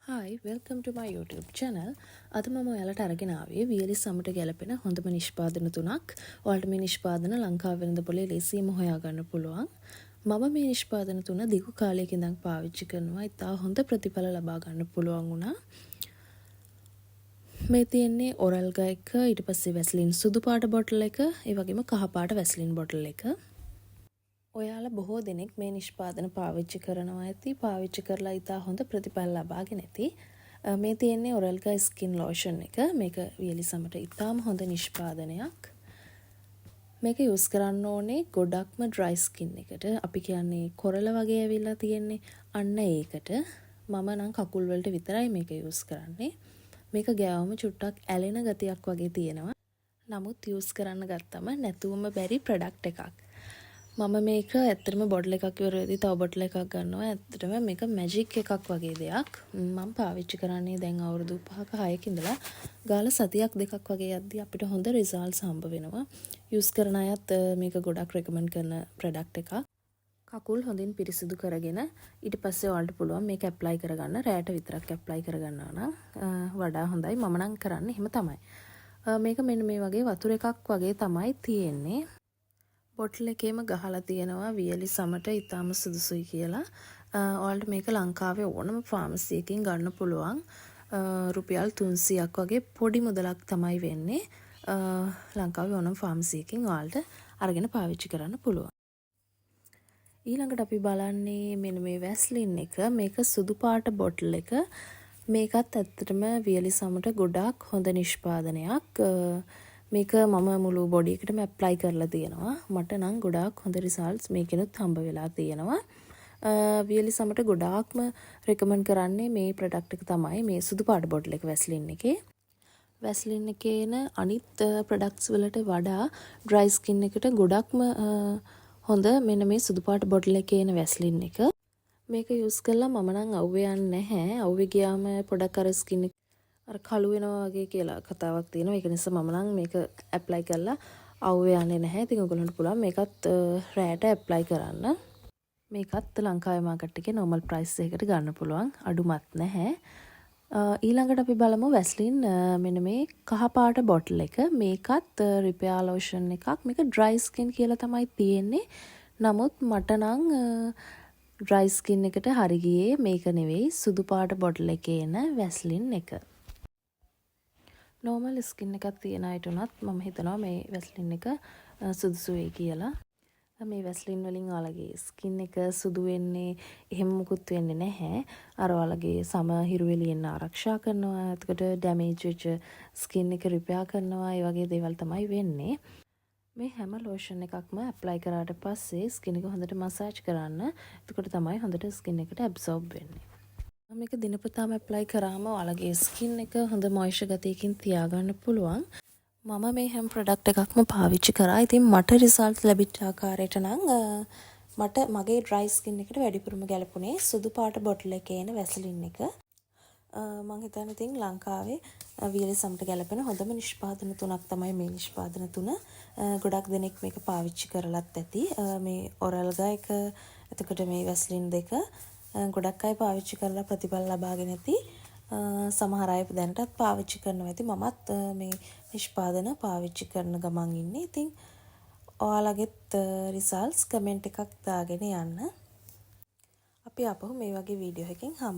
Hi, welcome to my YouTube channel. අද මම ඔයාලට අරගෙන ආවේ වියලි සමට ගැලපෙන හොඳම නිෂ්පාදන තුනක්. ඔයාලට මේ නිෂ්පාදන ලංකාව වෙළඳ පොලේ ලේසියෙන්ම හොයාගන්න පුළුවන්. මම මේ නිෂ්පාදන තුන දිගු කාලයක ඉඳන් පාවිච්චි කරනවා. ඉතා හොඳ ප්‍රතිඵල ලබා ගන්න පුළුවන් වුණා. මේ තියෙන්නේ ඔරල්ගා එක, ඊට පස්සේ වැස්ලින් සුදු පාට බොටල් එක, ඒ වගේම කහ පාට වැස්ලින් බොටල් එක. ඔයාලා බොහෝ දෙනෙක් මේ නිෂ්පාදන පාවිච්චි කරනවා ඇති. පාවිච්චි කරලා ඉතා හොඳ ප්‍රතිඵල ලබාගෙන ඇති. මේ තියෙන්නේ ඔරල්ගා ස්කින් ලෝෂන් එක. මේක වියලි සමට ඉතාම හොඳ නිෂ්පාදනයක්. මේක යූස් කරන්න ඕනේ ගොඩක්ම ඩ්‍රයි ස්කින් එකට. අපි කියන්නේ කොරළ වගේ ඇවිල්ලා තියෙන්නේ. අන්න ඒකට. මම නම් කකුල් වලට විතරයි මේක යූස් කරන්නේ. මේක ගෑවම චුට්ටක් ඇලෙන ගතියක් වගේ තියෙනවා. නමුත් යූස් කරන්න ගත්තම නැතුවම බැරි ප්‍රොඩක්ට් එකක්. මම මේක ඇත්තටම බොටල් එකක් ඉවර වෙද්දි තව බොටල් එකක් ගන්නවා. ඇත්තටම මේක මැජික් එකක් වගේ දෙයක්. මම පාවිච්චි කරන්නේ දැන් අවුරුදු 5ක 6ක ඉඳලා. ගාලා සතියක් දෙකක් වගේ යද්දි අපිට හොඳ රිසල්ට්ස් හම්බ වෙනවා. යූස් කරන අයත් මේක ගොඩක් රෙකමන්ඩ් කරන ප්‍රොඩක්ට් එකක්. කකුල් හොඳින් පිරිසිදු කරගෙන ඊට පස්සේ ඔයාලට පුළුවන් මේක ඇප්ලයි කරගන්න. රෑට විතරක් ඇප්ලයි කරගන්නවා නම් වඩා හොඳයි. මම නම් කරන්නේ එහෙම තමයි. මේක මෙන්න මේ වගේ වතුර එකක් වගේ තමයි තියෙන්නේ. බොටල් එකේම ගහලා තියෙනවා වියලි සමට ඉතාම සුදුසුයි කියලා. ඔයාලට මේක ලංකාවේ ඕනම ෆාමසි එකකින් ගන්න පුළුවන්. රුපියල් 300ක් වගේ පොඩි මුදලක් තමයි වෙන්නේ. ලංකාවේ ඕනම ෆාමසි එකකින් ඔයාලට අරගෙන පාවිච්චි කරන්න පුළුවන්. ඊළඟට අපි බලන්නේ මෙන්න මේ වැස්ලින් එක. මේක සුදු පාට බොටල් එක. මේකත් ඇත්තටම වියලි සමට ගොඩාක් හොඳ නිෂ්පාදනයක්. මේක මම මුළු බොඩි එකටම ඇප්ලයි කරලා තියෙනවා. මට නම් ගොඩාක් හොඳ රිසල්ට්ස් මේකෙනුත් හම්බ වෙලා තියෙනවා. වියලි සමට ගොඩාක්ම රෙකමන්ඩ් කරන්නේ මේ ප්‍රොඩක්ට් එක තමයි, මේ සුදු පාට බොටල් එක වැස්ලින් එකේ. වැස්ලින් එකේ එන අනිත් ප්‍රොඩක්ට්ස් වලට වඩා ඩ්‍රයි ස්කින් එකට ගොඩක්ම හොඳ මෙන්න මේ සුදු පාට බොටල් එකේ එන වැස්ලින් එක. මේක යූස් කළා මම නම් අව්වේ යන්නේ නැහැ. අව්වේ ගියාම පොඩක් අර ස්කින් එක අර කළු වෙනවා වගේ කියලා කතාවක් තියෙනවා. ඒක නිසා මම නම් මේක ඇප්ලයි කරලා අව්වේ යන්නේ නැහැ. ඉතින් ඔයගොල්ලන්ට පුළුවන් මේකත් රෑට ඇප්ලයි කරන්න. මේකත් ලංකාවේ මාකට් එකේ නෝමල් ප්‍රයිස් එකකට ගන්න පුළුවන්. අඩුමත් නැහැ. ඊළඟට අපි බලමු වැස්ලින් මෙන්න මේ කහ පාට බොටල් එක. මේකත් රිපෙයාර් ලෝෂන් එකක්. මේක ඩ්‍රයි ස්කින් කියලා තමයි තියෙන්නේ. නමුත් මට නම් ඩ්‍රයි ස්කින් එකට හරි ගියේ මේක නෙවෙයි, සුදු පාට බොටල් එකේ එන වැස්ලින් එක. නෝමල් ස්කින් එකක් තියෙන අයට උනත් මම හිතනවා මේ වැස්ලින් එක සුදුසු වෙයි කියලා. මේ වැස්ලින් වලින් ඔයාලගේ ස්කින් එක සුදු වෙන්නේ එහෙම මුකුත් වෙන්නේ නැහැ. අර ඔයාලගේ සම හිරු එළියෙන් ආරක්ෂා කරනවා. එතකොට ඩැමේජ් වෙච්ච ස්කින් එක රිපෙයාර් කරනවා. ඒ වගේ දේවල් තමයි වෙන්නේ. මේ හැම ලෝෂන් එකක්ම ඇප්ලයි කරාට පස්සේ ස්කින් එක හොඳට මසාජ් කරන්න. එතකොට තමයි හොඳට ස්කින් එකට ඇබ්සෝබ් වෙන්නේ. මේක දිනපතාම ඇප්ලයි කරාම ඔයාලගේ ස්කින් එක හොඳ මොයිස්චර් ගතියකින් තියාගන්න පුළුවන්. මම මේ හැම ප්‍රොඩක්ට් එකක්ම පාවිච්චි කරා. ඉතින් මට රිසල්ට් ලැබිච්ච ආකාරයට නම් මට මගේ ඩ්‍රයි ස්කින් එකට වැඩිපුරම ගැලපුණේ සුදු පාට බොටල් එකේ එන වැසලින් එක. මං හිතන්නේ ඉතින් ලංකාවේ වියලි සමට ගැලපෙන හොඳම නිෂ්පාදන තුනක් තමයි මේ නිෂ්පාදන තුන. ගොඩක් දෙනෙක් මේක පාවිච්චි කරලත් ඇති. මේ ඔරල්ගා එක, එතකොට මේ වැස්ලින් දෙක ගොඩක් අය පාවිච්චි කරලා ප්‍රතිඵල ලබාගෙන ඇති. සමහර අය දැනටත් පාවිච්චි කරනවා ඇති. මමත් මේ නිෂ්පාදන පාවිච්චි කරන ගමන් ඉන්නේ. ඉතින් ඔයාලගෙත් රිසල්ට්ස් කමෙන්ට් එකක් දාගෙන යන්න. අපි ආපහු මේ වගේ වීඩියෝ එකකින් හම්බ